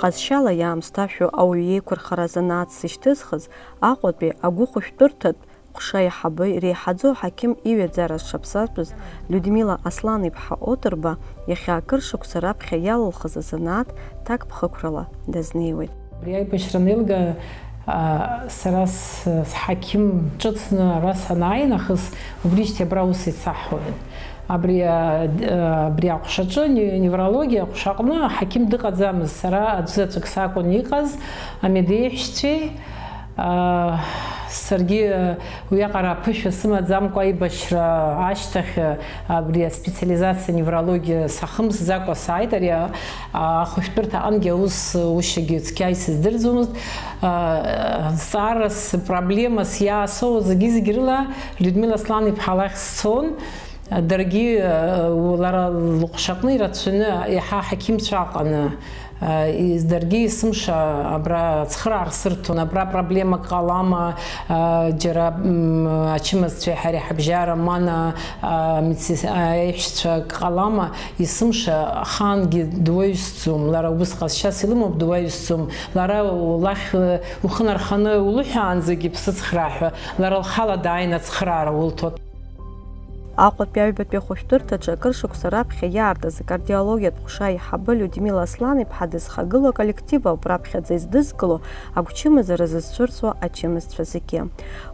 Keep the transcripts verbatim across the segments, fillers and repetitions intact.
Ҟазшьала иаамсҭашәо ауаҩы иеиқәырхара азанааҭ зышьҭызхыз Аҟәатәи агәыхәышәтәырҭатә ҟәша аиҳабы иреиҳаӡоу аҳақьым иҩаӡара зҽаԥсазтәыз Людмила Аслан-иԥҳа Отырба иахьа акыр шықәса раԥхьа иалылхыз азанааҭ ҭакԥхықәрала дазнеиуеит. Абри аибашьра анеилга, а, сара с-, сҳақьым ҿыцны ара санааи нахыс, убрижьҭеи абра аус еицаҳҳәоит. Абри, а, д-, а, абри аҟәшаҿы, не-, неврологиа аҟәшаҟны аҳақьым дыҟаӡамызт, сара аӡәзаҵәык сакәын иҟаз, амедеиҳәшьцәеи, а, саргьы, а, уиаҟара аԥышәа сымаӡамкәа аибашьра ашьҭахь, а, абри аспециализациа неврологиа сахымсӡакәа сааит, ари, а, ахәышәтәырҭа аҟынгьы аус ушьагьы цқьа исыздырӡомызт. А, зҵаарас, проблемас иаасоу зегьы-зегь рыла Людмила Аслан-иԥҳа лахь сцон. Даргьы, э, лара лыҟәшаҟны ирацәаны, иаҳа аҳақьымцәа аҟаны, э, из-, даргьы есымша абра ацхыраара сырҭон, абра проблемак ҟалама, э, џьара, м, ачымазцәеи ҳареи ҳабжьара, мана, а, медсес-, аиҳәшьцәа ак ҟалама, есымша ахаангьы дуаҩсӡом, лара убыс ҟазшьас илымоуп, дуаҩсӡом, лара лахь, э, ухы нарханы улыҳәаанӡагьы ԥсыцхраа ҳәа, лара лхала дааины ацхыраара улҭоит. Аҟәатәи аҩбатәи ахәышәтәырҭаҿы акыр шықәса раԥхьа иаартыз акардиологиатә ҟәша аиҳабы Людмила Аслан-иԥҳа дызхагылоу аколлектив ауп раԥхьаӡа издызкыло агәчымазара зызцәырҵуа ачымазцәа зегьы.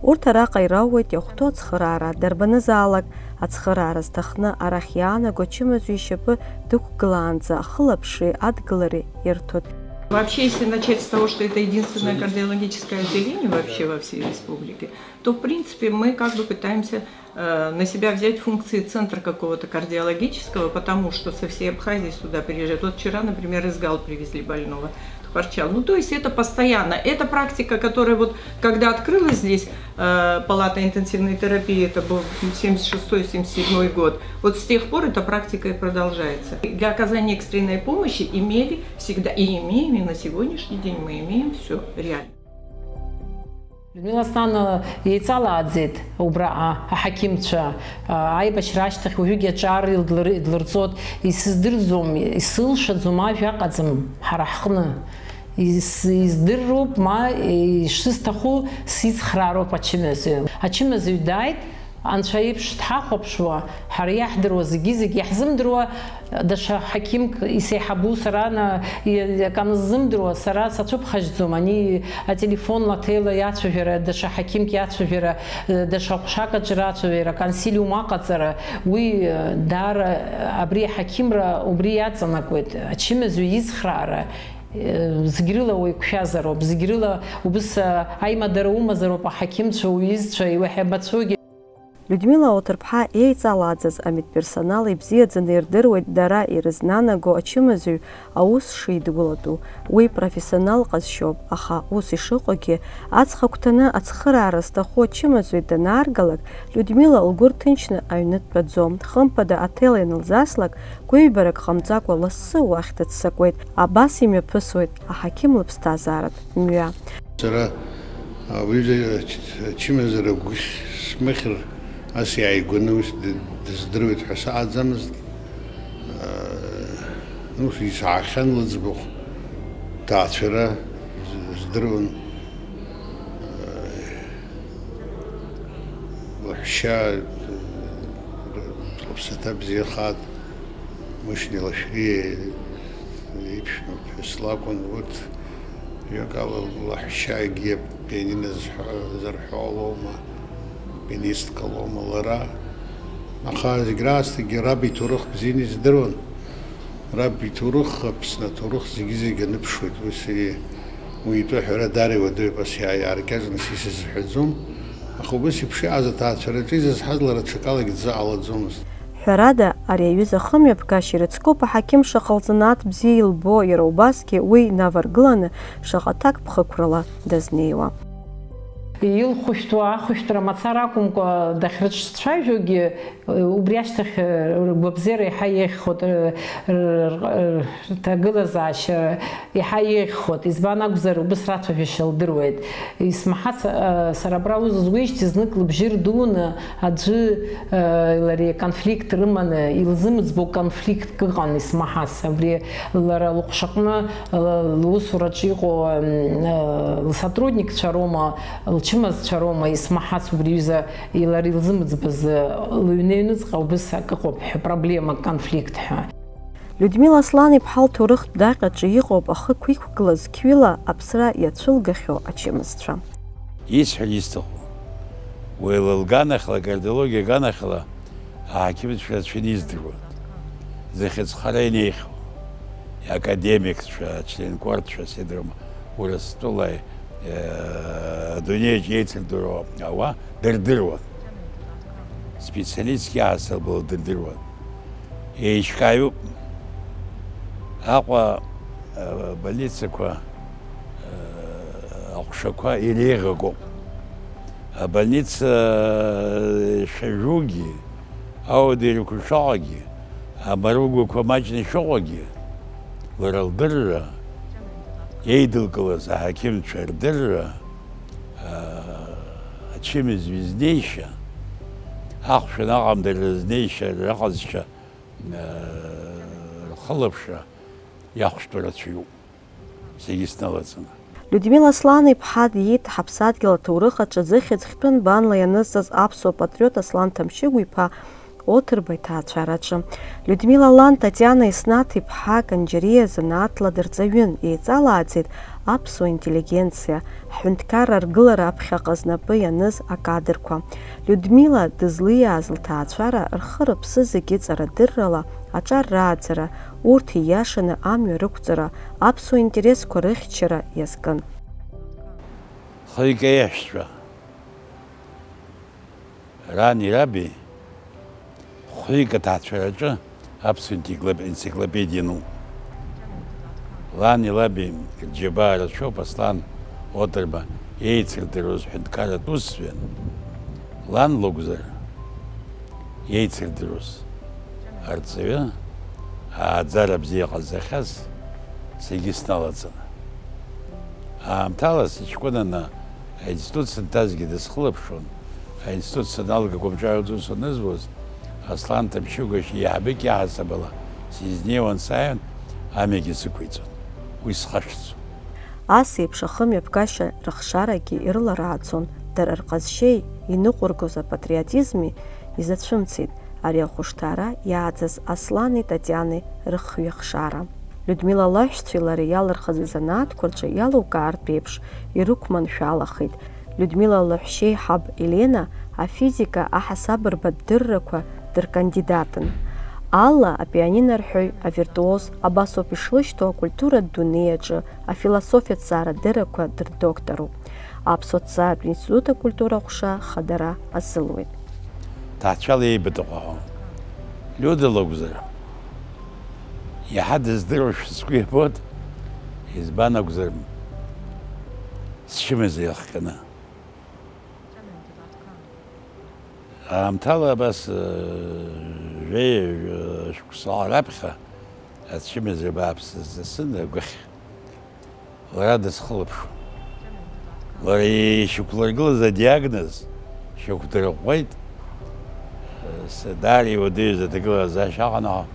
Урҭ араҟа ираууеит иахәҭоу ацхыраара, дарбанызаалак ацхыраара зҭахны арахь иаанаго ачымазаҩ ишьапы дықәгылаанӡа ахылаԥшреи адгылареи ирҭоит. Вообще, если начать с того, что это единственное кардиологическое отделение вообще во всей республике, то, в принципе, мы как бы пытаемся э, на себя взять функции центра какого-то кардиологического, потому что со всей Абхазии сюда приезжают. Вот вчера, например, из Гал привезли больного, Тхварчал. Ну, то есть это постоянно. Эта практика, которая вот, когда открылась здесь, э, палата интенсивной терапии, это был семьдесят шестой, семьдесят седьмой год, вот с тех пор эта практика и продолжается. Для оказания экстренной помощи имели всегда, и имеем, и на сегодняшний день мы имеем всё реально. Людмила Аслановна еиҵалааӡеит убраҟа аҳақьымцәа, а, аибашьра ашьҭахь уажәыгьы аҿар илдлыр-, идлырҵоит, исыздырӡом, исылшаӡом, ажәа ыҟаӡам ҳара ҳҟны. Ис-, издыруп, ма ишысҭаху сицхраароуп ачымазаҩ. Ачымазаҩ дааит, Анцәа иеиԥш дҳахәаԥшуа, ҳара иаҳдыруа зегьы-зегь иаҳзымдыруа, даҽа ҳақьымк исеиҳабу сара на-, и-, акы анысзымдыруа, сара сацәыԥхашьӡом, ани ателефонла аҭелла иацәажәара, даҽа ҳақьымк иацәажәара, даҽа ҟәшак аҿы рацәажәара, аконсилиум аҟаҵара, уи, даара абри аҳақьымра убри иаҵанакуеит, ачымазаҩ ицхраара, зегь рыла уаҩ қәшәазароуп, зегь рыла убыс аимадара умазароуп аҳақьымцәа, уҩызцәа, иуаҳәабацәоугьы. Людмила Оҭырԥҳа еиҵалааӡаз амедперсонал ибзиаӡаны ирдыруеит дара ирызнанаго ачымазаҩ аус шидгылатәу. Уи профессионал ҟазшьоуп, аха ус ишыҟоугьы, аҵх агәҭаны ацхыраара зҭаху ачымазаҩ данааргалак, Людмила лгәы рҭынчны аҩны дтәаӡом. Хымԥада аҭел ианылзаслак, гәыҩбарак ҟамҵакәа лассы уахь дыццакуеит. Абас имҩаԥысуеит аҳақьым лыԥсҭазааратә мҩа. Сара, а, уи ачымазара гәыхь смыхьыр, ас иааигәаны ус д-, дыздыруеит ҳәа саҟаӡамызт. А, ус исаахьан лыӡбахә, ҭаацәара з-, здыруан. А, лаҳәшьа, р-, лыԥсаҭа бзиахааит, Мушьни Лашәриа иԥшәма ԥҳәыс лакәын, урҭ, ҩакала, лаҳәшьа егьи апианино зҳәо-, зырҳәо лоума, пианистка лоума лара. Аха зегь раасҭагьы раб иҭоурых бзианы издыруан. Раб иҭоурых, Аԥсны аҭоурых зегьы-зегь аныԥшуеит. Уи сари уи итәы аҳәара даара иуадаҩуп, ас иаа-, иааркьаҿны са исызҳәаӡом. Аха убас еиԥш иҟаз аҭаацәараҿы изызҳаз лара ҽакалагьы дзыҟалаӡомызт. Ҳәарада, ари аҩыза ахымҩаԥгашьа ирыцкуп аҳақьым шаҟа лзанааҭ бзиа илбо, иара убасгьы уи инаваргыланы шаҟа ҭакԥхықәрала дазнеиуа. Илхәышәтәуа ахәышәтәра мацара акәымкәа, дахьрыҿцәажәогьы, убри ашьҭахь ргәабзиара еиҳа еиӷьхоит, рҭагылазаашьа еиҳа еиӷьхоит. Избан акәзар, убыс рацәажәашьа лдыруеит. Исмаҳац, сара абра аус зуеижьҭеи знык лыбжьы рдуны аӡәы лареи аконфликт рыманы, илзымыӡбо конфликтк ыҟан исмаҳац. Абри лара лыҟәшаҟны лусураҿы иҟоу лсотрудникцәа роума, лчымазцәа роума исмаҳац убри аҩыза лара илзымыӡбаз лыҩны аҩныҵҟа убыс акы ыҟоуп ҳәа, проблема, конфликт ҳәа. Людмила Аслан-иԥҳа лҭоурыхтә даҟьаҿы иҟоуп ахықә иқәгылаз қьҩыла аԥсра иацәылгахьоу ачымазцәа. Исҳәар исҭаху, уи лылганахьала, акардиологиа аганахьала аҳақьымцәа рацәаны издыруан. Зыхьыӡ хара инеихьоу, иакадемикцәа, ачленкордцәа, сеидру-, Урыстәылаи, э, адунеиаҿ еицырдыруа ауаа дырдыруан. Специалистк иаасырбало дырдыруан. Еиҿкааҩуп. Аҟәа, э, больницақәа, э, аҟәшақәа иреиӷьагоуп. Абольница, э, шажәугьы, ауадаҩрақәа шаҟагьы, амаругақәа маҷны ишыҟоугьы, лара лдырра, еидылкылаз аҳақьымцәа рдырра, а, ачымазаҩ изнеишьа, ахәшә анаҟамдара рызнеишьа, рыҟазшьа, а, рхылаԥшра иахәшәтәу рацәаҩуп, зегьы сналаҵаны. Людмила Аслан-иԥҳа диит ҳаԥсадгьыл аҭоурых аҿы зыхьӡ хьтәы нбанла ианызҵаз аԥсуа патриот Аслан Ҭамшьыгә-иԥа Оҭырба иҭаацәараҿы. Людмила лан Татиана Еснаҭ-иԥҳа Канџьариа занааҭла дырҵаҩын, еиҵалааӡеит аԥсуа интеллигенциа, ҳҳәынҭқарра аргылара аԥхьаҟа знапы ианыз акадрқәа. Людмила дызлиааз лҭаацәара рхы-рыԥсы зегьы ҵарадыррала аҿар рааӡара, урҭ ииашаны амҩа рықәҵара, аԥсуа интересқәа рыхьчара иазкын. Хҩык аиаҳәшьцәа, рани раби, хәҩык аҭаацәараҿы аԥсуа ентиклоп-, енциклопедиа ануп. Лани лаби рџьабаа рацәоуп Аслан Оҭырба еицырдыруаз ҳәынҭқарратә усзуҩын. Лан лакәзар, еицырдыруаз арҵаҩы, ааӡара бзиа ҟазҵахьаз, зегьы сналаҵаны. Аамҭала сыҷкәынаны аинститут санҭазгьы дысхылаԥшуан, аинститут саналга акомҿарҩатә ус анызуаз, Аслан Ҭамшьыгә-иԥа еиҳабык иаҳасабала сизнеиуан, сааиуан, амҩагьы сықәиҵон. Уи схашҭӡом. Ас еиԥш ахымҩаԥгашьа рыхшарагьы ирыларааӡон, дара рҟазшьеи иныҟәыргоз апатриотизми изацәымцеит ари ахәышҭаара иааӡаз Аслани Татиани рыхҩахшара. Людмила лаҳәшьцәеи лареи иалырхыз изанааҭқәа рҿы иалукаартә еиԥш ирықәманшәалахеит. Людмила лаҳәшьеиҳаб Елена афизика аҳасабырбатә дыррақәа дыркандидатын. Алла апианино арҳәаҩ авиртуоз абасоуп ишлышьҭоу акультуратә дунеи аҿы афилософиатә ҭҵаарадыррақәа дырдоктороуп. Аԥсуа ҭҵааратә институт акультура ҟәша хадара азылуеит. Ҭаацәала еибыҭахәаҳәон. Лиуда лакәзар, иаҳа дыздыруашәа сгәы иабоит, избан акәзар, счымазаҩ иахҟьаны. Аамҭала абас, э, жәеи, э, шықәса раԥхьа ачымазаҩ бааԥс сзасын агәыхь. Лара дысхылаԥшуан. Лара ишьақәлыргылаз адиагноз шьақәдырӷәӷәеит. Даара иуадаҩыз аҭагылазаашьа аҟанаҟа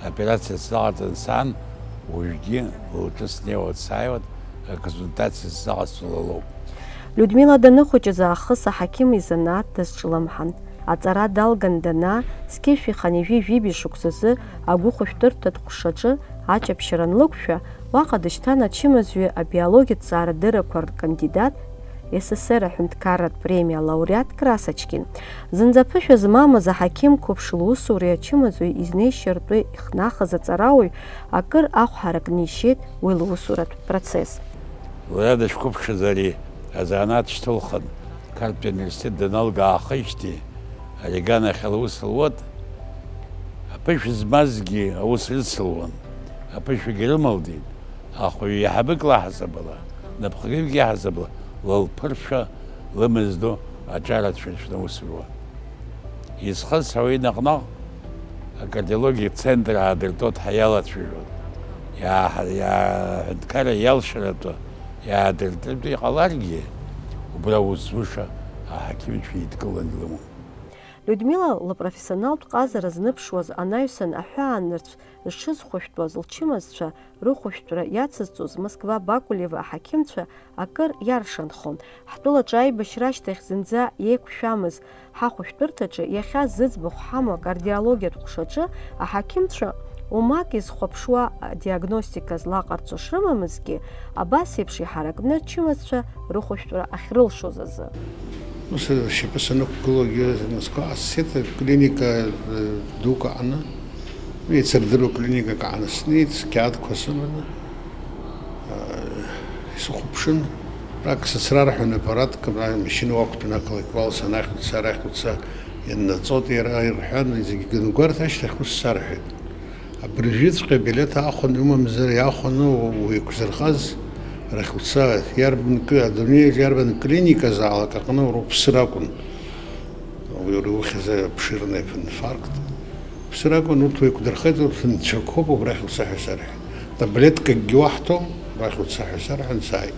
операциа сзаҟарҵан сан, уажәгьы лҿы снеиуа дсааиуан, аконсультациа сзаҟасҵо ла лоуп. Людмила даныхәыҷыз аахыс аҳақьым изанааҭ дазҿлымҳан. Аҵара далган данаа, зқьышә иханижәи жәибжь шықәсазы агәыхәышәтәырҭатә ҟәшаҿы аҷаԥшьара анлықәшәа, уаҟа дышьҭан ачымазаҩы абиологиатә ҭҵаарадыррақәа ркандидат, С С С Р аҳәынҭқарратә премиа алауреат Красочкин. Зынӡа ԥышәа змамыз аҳақьым қәыԥш лусуреи ачымазаҩ изнеишьа ртәы ихнахыз аҵарауаҩ акыр ахә ҳаракны ишьеит уи лусуратә процесс. Лара дышқәыԥшыз ари азанааҭ шьҭылхын, Қарҭтәи ауниверситет даналга аахижьҭеи, ари аганахьала аус луан, аԥышәа змазгьы аус рыцлуан, аԥышәагьы рымалдеит, ахәаҩ еиҳабык лаҳасабала, напхгаҩык иаҳасабала лылԥыршәа лымаз ду аҿарацәа шәнаусуруа. Изхысҳәаауеи наҟ-наҟ акардиологиатә центр аадыртуа дҳаиалацәажәон. Иааҳа-, иааҳәынҭқарра иалшаратәы иаадыртыртә иҟаларгьы, убра узуша аҳақьымцәа еидкыланы илыман. Людмила лпрофессионалтә ҟазара зныԥшуаз анаҩсан аҳәаанырцә зҽызхәышәтәуаз лчымазцәа рыхәышәтәра иацызҵоз Москва Бакулева аҳақьымцәа акыр иаршанхон. Ҳтәылаҿы аибашьра ашьҭахь зынӡа еиқәшәамыз ҳахәышәтәырҭаҿы иахьа зыӡбахә ҳамоу акардиологиатә ҟәшаҿы аҳақьымцәа умак изхәаԥшуа адиагностика злаҟарҵо шрымамызгьы, абас еиԥш иҳаракны ачымазцәа рыхәышәтәра ахьрылшоз азы. Ус ашьапы санықәгылогьы Москва ассета клиника, э, дук аҟны, еицырдыруа клиникак аҟны снеит, сқьаадқәа сыманы, э, исыхәаԥшын. Рак сыцрарҳәон аппаратк, амашьына уақәтәан ақалақь уал санахь уца, арахь уца, ианнаҵоит иара, ирҳәан, зегьы гангәарҭа ашьҭахь ус сарҳәеит. Абыржәыҵәҟьа билеҭ аахәаны иумамзар, иаахәаны уеиқәзырхаз рахь уца, иарбан кы-, адунеиаҿ иарбан клиниказаалак аҟны уара уԥсыр акәын. Уи, уи ухьӡ обширный инфаркт. Уԥсыр акәын, урҭ уеиқәдырхеит, урҭ нцәақәоуп, убрахь уца ҳәа сарҳәеит. Таблеткакгьы уаҳҭом, убрахь уца ҳәа сарҳәан, сааит.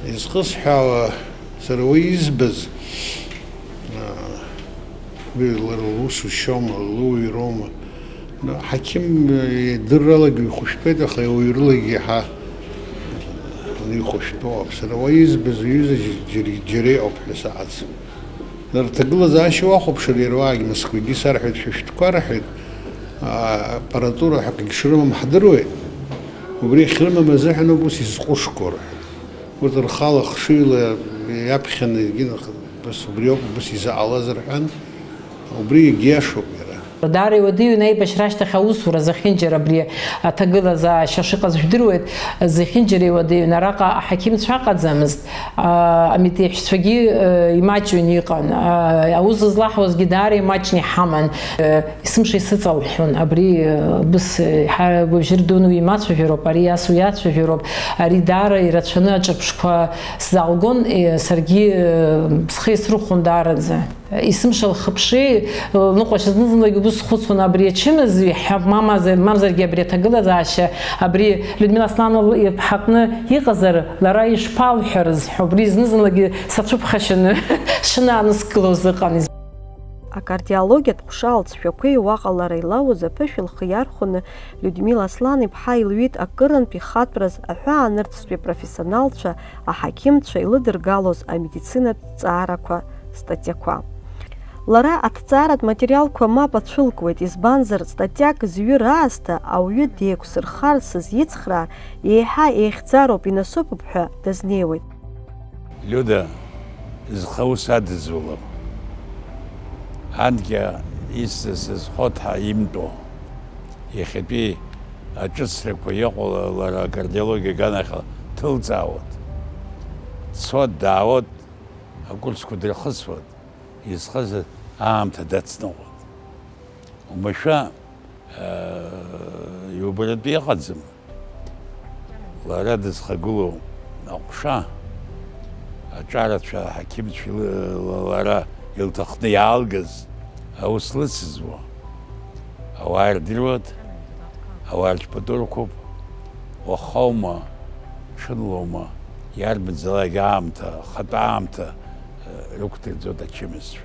Изхысҳәаауа, сара уи избаз, аа, уи лара лусушьоума, луаҩроума? Ну, аҳақьым, э, идырралагьы ихәышәтәуеит, аха иуаҩрылагьы иаҳа ихәышәтәоуп. Сара уа избаз уҩыза џь-, џьара, џьара иҟоуп ҳәа саҟаӡам. Дара рҭагылазаашьа уахәаԥшыр, иара уаагь Москвагьы сарҳәеит, шәышәтәқәа рҳәеит, аа, аппаратура ҳәа акгьы шрымам ҳдыруеит. Убри ахьрымам азыҳәан ауп ус изҟәышқәоу рҳәеит. Урҭ рхала хшыҩла иаԥхьаны, егьи нах-, убас убриоуп, убас изаҟалаз рҳәан, убри егьиашоуп иара. Даара иуадаҩын аибашьра ашьҭахь аусура зехьынџьара абри аҭагылазаашьа шыҟаз жәдыруеит, зехьынџьара иуадаҩын. Араҟа аҳақьымцәа ыҟаӡамызт, а, амедеҳәшьцәагьы, э, имаҷҩны иҟан, а, аус злаҳуазгьы даара имаҷны иҳаман. Э, Есымша исыҵалҳәон, абри, э, быс, э, ҳа-, уажәы рдуны уимацәажәароуп, ари ас уиацәажәароуп, ари даара ирацәаны аҿырԥшқәа сзаалгон, э, саргьы, э, схы исрыхәон даараӡа. Есымша лхыԥши, э, лныҟәашьа зны-зынлагьы убыс схәыцуан, абри ачымазаҩ ҳәа, мамазар-, мамзаргьы абри аҭагылазаашьа, абри Людмила Аслановна иԥҳаҟны иҟазар, лара ишԥалҳәарыз ҳәа, убри зны-зынлагьы сацәыԥхашьаны сҽынааныскылоз ыҟан. Акардиологиатә ҟәша алҵшәақәеи уаҟа лара илауз аԥышәа лхы иархәаны, Людмила Аслан-иԥҳа илҩит акырынтә ихатәраз аҳәаанырцәтәи апрофессионалцәа, аҳақьымцәа илыдыргалоз амедицинатә ҭҵаарақәа статиақәа. Лара аҭҵааратә материалқәа мап ацәылкуеит, избанзар, статиак зҩыр аасҭа ауаҩы деиқәсырхар сызицхраар, еиҳа еихьӡароуп, инасыԥуп ҳәа дазнеиуеит. Лиуда зхы аус адызуло, анкьа исза сызхоҭҳа имтәо, иахьатәи аҿыцрақәа иҟало лара акардиологиа аганахьала дҭылҵаауан. Дцот, даауот, акурсқәа дырхысуан, изхыз аамҭа дацныҟәон. Умашәа, э, иубаратәы иҟаӡам. Лара дызхагылоу аҟәша, аҿарацәа, аҳақьымцәа ил-, лара илҭахны иаалгаз аус лыцызуа. Ауаа ирдыруеит, ауаа рчпатурқәоуп, уахаума, ҽынлоума, иарбанзаалак аамҭа, ахатә аамҭа, э, рықәдырӡоит ачымазцәа.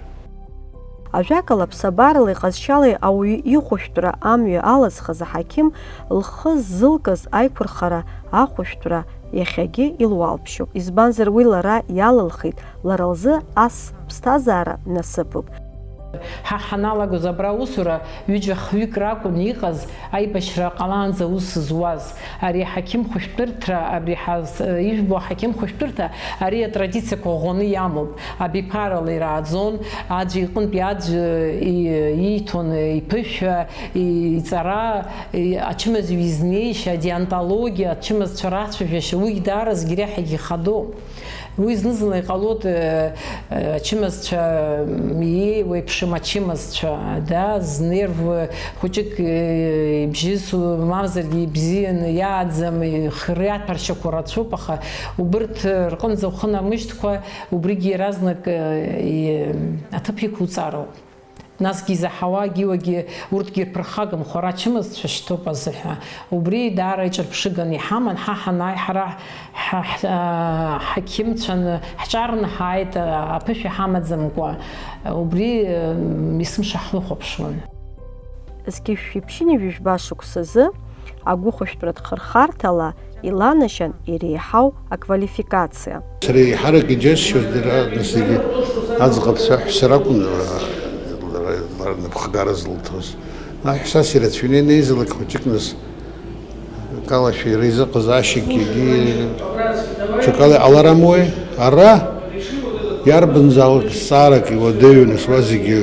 Ажәакала, ԥсабарала иҟазшьалеи ауаҩы ихәышәтәра амҩа алызхыз аҳақьым лхы ззылкыз аиқәырхара ахәышәтәра иахьагьы илуалԥшьоуп, избанзар, уи лара иалылхит, лара лзы ас ԥсҭазаара насыԥуп. Ҳа ҳаналагоз абра аусура ҩыџьа-хҩык ракәын иҟаз, аибашьра ҟалаанӡа аус зуаз. Ари аҳақьым хәышәтәырҭа, абри ҳаз-, ижәбо аҳақьым хәышәтәырҭа, ари атрадициақәа ӷәӷәаны иамоуп. Абиԥарала ирааӡон, аӡәы иҟынтәи аӡәы и-, ииҭон иԥышәа, и-, иҵара, и-, ачымазаҩ изнеишьа, адеонтологиа, ачымазцәа рацәажәашьа, уигь даараӡагьы реиҳагьы ихадоуп. Уи зны-зынла иҟалоит, э, э, ачымазцәа, м, иеиуеиԥшым ачымазцәа, да, знерв хәыҷык, э, ибжьысу, мамзаргьы ибзианы иааӡам, ихы-, риаҭәаршьақәа рацәоуп, аха убырҭ рҟынӡа ухы намышьҭкәа, убригьы иаразнак, э, и-, аҭыԥ иқәуҵароуп. Насгьы изаҳауагьы уагьы урҭгьы рԥырхагамхо ара ачымазцәа шьҭоуп азыҳәа. Убри даара иҿырԥшыганы иҳаман, ҳа ҳанааи, ҳара ҳа-, ҳа-, ҳақьымцәаны ҳҿарны ҳааит, аԥышәа ҳамаӡамкәа. Убри, м, есымша ҳлыхәаԥшуан. Зқьи жәшәи ԥшьынҩажәи жәба шықәсазы агәыхәышәтәратә хырхарҭала иланашьан иреиҳау аквалификациа. Сара еиҳарак иџьасшьоз дара, нас зегьы аӡӷабцәа аҳәса ракәын, лара, лара, лара напхгара зылҭоз. Аҳәсас ирацәаҩны инеизалак хәыҷык, нас, акалашәа иара изыҟаз ашьыггьы егьи ҽакала иҟалар амуеи? Ара иарбанзаалак зҵаарак иуадаҩу, нас, уа зегьы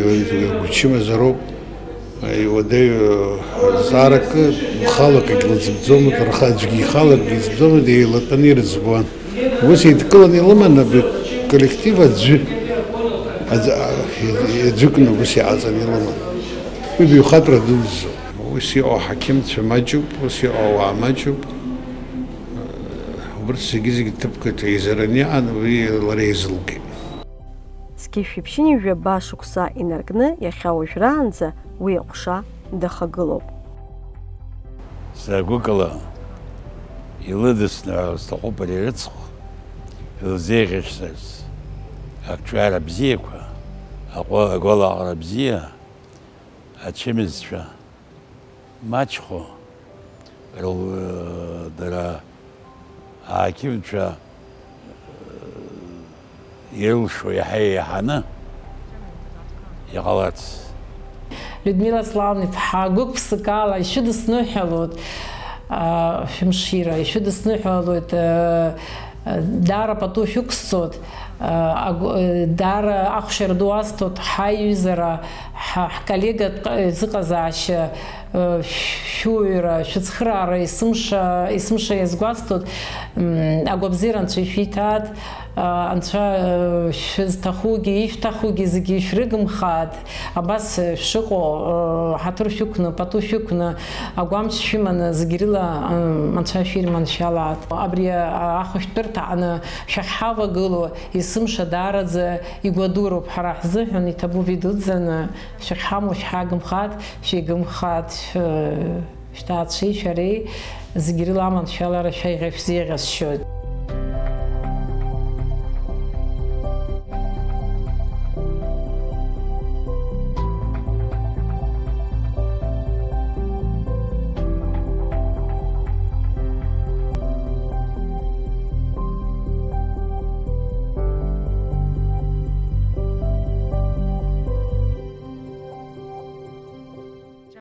гәчымазароуп. Иуадаҩу зҵааракы ихалак егь лыӡбӡомызт, рхы аӡәгьы ихалак егь иӡбӡомызт, еилатәаны ирыӡбуан. Ус еидкыланы илыман абри коллектив аӡәы, аӡ-, а-, аӡәыкны ус иҟаҵаны илыман. Уи баҩхатәра дуӡӡоуп. Ус иҟоу аҳақьымцәа маҷуп, ус иҟоу ауаа маҷуп. Убырҭ зегьы-зегьы ҭыԥк аҿы еизараны иҟан, уи лара еизылгеит. Зқьи жәшәи ԥшьынҩажәи жәаба шықәса инаркны иахьа уажәраанӡа уи аҟәша дахагылоуп. Сара гәыкала илыдысныҳәалар сҭахуп ари рыцхә, илзеиӷьасшьарц, ақәҿиара бзиақәа, аҟәа-, агәалаҟара бзиа, ачымазцәа маҷхо, рыл-, дара аақьымцәа ирылшо иаҳа еиҳаны иҟаларц. Людмила Славн-иԥҳа, гәык-ԥсыкала ишәыдысныҳәалоит, а, шәымшира, ишәыдысныҳәалоит, а, а, даара пату шәықәсҵоит, а, агу-, а, даара ахәшьара ду асҭоит ҳаиҩызара, ҳа-, ҳколлегатә ҟ-, зыҟазаашьа, а, шә-, шәуаҩра, шәыцхыраара есымша, есымша иазгәасҭоит, м, агәабзиара Анцәа ишәиҭааит. Анцәа шәызҭахугьы, ишәҭахугьы зегьы шәрыгымхааит, абас шәшыҟоу ҳаҭыр шәықәны, пату шәықәны, агәамч шәыманы зегьы рыла Анцәа шәирманшәалааит. Абри ахәышәтәырҭа аҟны шәахьҳавагылоу есымша даараӡа игәадуроуп ҳара ҳзыҳәан, иҭабуп идуӡӡаны, шәахьҳамоу шәҳагымхааит, шәигымхааит, шәҭаацәеи шәареи зегьы рыла аманшәалара шәаиӷьа шәзеиӷьасшьоит.